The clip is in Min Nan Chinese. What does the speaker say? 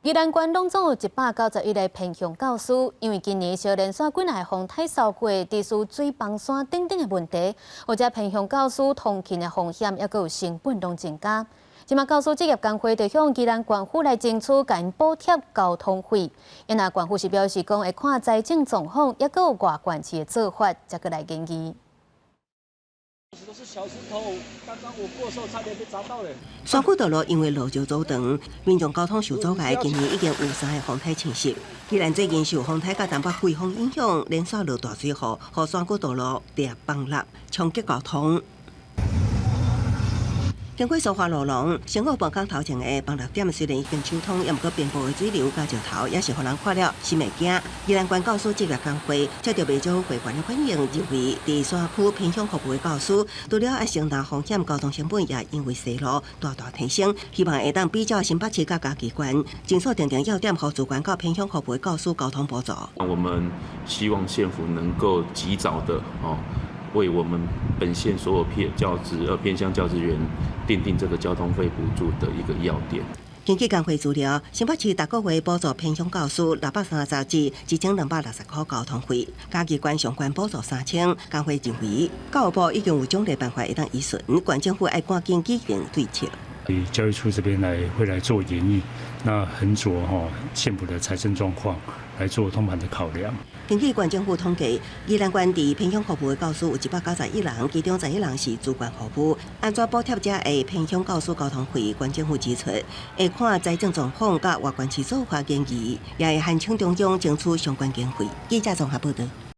宜蘭縣攏總有191個偏鄉教師，因為今年相連紲幾若個風颱掃過，致使水崩山等等的問題，予遮偏鄉教師通勤的風險，抑閣有成本攏增加。這馬教師職業工會就向宜蘭縣府來爭取共𪜶補貼交通費。因若縣府是表示講會看財政狀況，抑閣有外縣市的做法，才閣來研議。都是小石頭，剛剛我過時候差點被砸到嘞。山區道路因為落石阻斷，民眾交通受阻礙。今年已經有三个風颱侵襲。宜蘭最近受風颱佮東北季風影響，連續落大水雨，予山區道路跌崩落，衝擊交通。經過蘇花羅龍，新澳崩空頭前的崩落點雖然已經疏通，也毋過邊坡的水流佮石頭也是予人看了心會驚。宜蘭縣教師職業工會接著袂少會員的反應，認為佇山區偏鄉服務的教師，除了愛承擔風險，交通成本也因為山路大大提升。希望會當比照新北市佮嘉義縣，政策定定要點，予自縣到偏鄉服務的教師交通補助。我們希望縣府能夠及早的哦，為我們本縣所有偏教職偏鄉教職員訂定這個交通費補助的一個要點。根據工會資料，新北市逐個月補助偏鄉教師630至1260塊交通費，嘉義縣上懸補助3000。工會認為教育部已經有獎勵辦法會當依循，縣政府愛趕緊擬定對策。教育處這邊來會來做研議，那衡酌吼縣府的財政狀況來做通盤的考量。根據縣政府統計，宜蘭縣佇偏鄉服務的教師有191人，其中11人是自縣服務。按怎補貼遮的偏鄉教師交通費？縣政府指出，會看財政狀況佮外縣市做法研議，也會函請中央爭取相關經費。記者綜合報導。